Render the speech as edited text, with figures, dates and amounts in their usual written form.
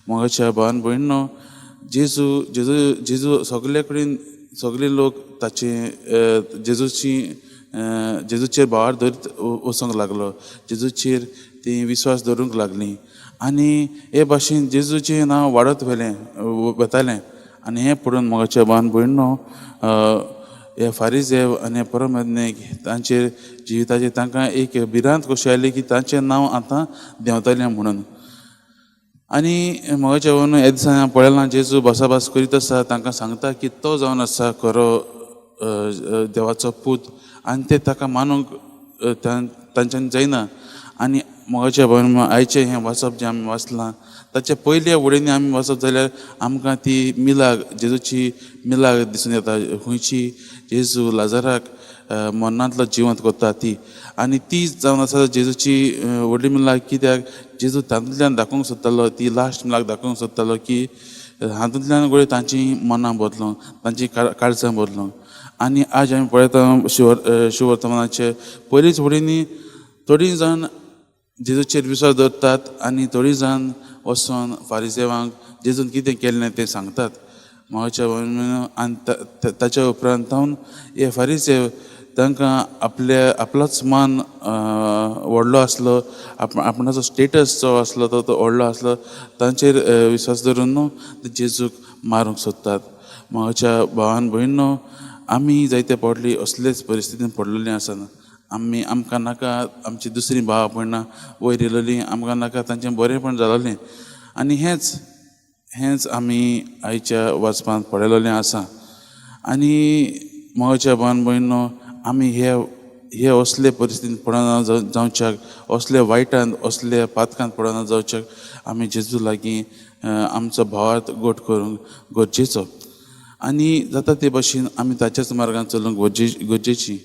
मोगाच्या भावान भयणीनो, जेजू जेजू जेजू सगळे कडेन सगळे लोक ताचे जेजूची जेजूचेर भावार्थ धरीत वचूंक लागलो. जेजूचेर ती विस्वास दवरूंक लागली आनी हे भाशेन जेजूचें नांव वाडत व्हेलें वतालें. आनी हें पळोवन, मोगाच्या भावान भयणीनो, हे फारीजेव आनी परमज्ञ तांचेर जिविताचेर तांकां एक भिरांत कशी आयली की तांचें नांव आतां देंवतलें म्हणून. आनी मोगाच्या भावांनो, ह्या दिसांनी हांव पळयलां, जेजू भासाभास करीत आसा, तांकां सांगता की तो जावन आसा खरो देवाचो पूत आनी ते ताका मानूंक तांच्यान जायना. आनी मोगाच्या भावांनो, आयचें हें वाचप जें आमी वाचलां, ताच्या पयल्या वळींनी आमी वाचप जाल्यार आमकां ती मिलाग, जेजूची मिलाग दिसून येता, खंयची जेजू लाजराक मरणांतलो जिवंत करता ती. आनी ती जावन आसा जेजूची व्हडली मिलाग, कित्याक जेजू तातूंतल्यान दाखोवंक सोदतालो, ती लास्ट मिलाग दाखोवंक सोदतालो की हातूंतल्यान घडये तांची मनां बदलूंक, तांची काळजां बदलूंक. आनी आज आमी पळयता, शिवर्तमानाचे पयलीच वळींनी थोडीं जाण जेजूचेर विस्वास दवरतात आनी थोडीं जाण वचोन फारिजेवांक जेजून कितें केल्लें तें सांगतात. मोगाच्या भावांनो, आनी ताच्या उपरांत जावन हे फारिजेव तांकां आपले आपलोच मान व्हडलो आसलो, आपणाचो स्टेटस जो आसलो तो तो व्हडलो आसलो, तांचेर विस्वास दवरून न्हू ते जेजूक मारूंक सोदतात. मोगाच्या भावान भयणीनो, आमी जायते फावटी असलेच परिस्थितीन पडलेली आसना. आमी आमकां नाका आमची दुसरी भाव भयणां वयर येयलेलीं, आमकां नाका तांचें बरेंपण जालोलें. आनी हेंच हेंच आमी आयच्या वाचपांत पळयलेलें आसा. आनी मोगाच्या भावान भयणीनो, आमी हे हे असले परिस्थितीन पडना जावच्याक, असले वायटान, असले पातकान पडना जावच्याक आमी जेजू लागीं आमचो भावार्थ गोट करूंक गरजेचो आनी जाता ते भाशेन आमी ताच्याच मार्गान चलूंक गरजेची.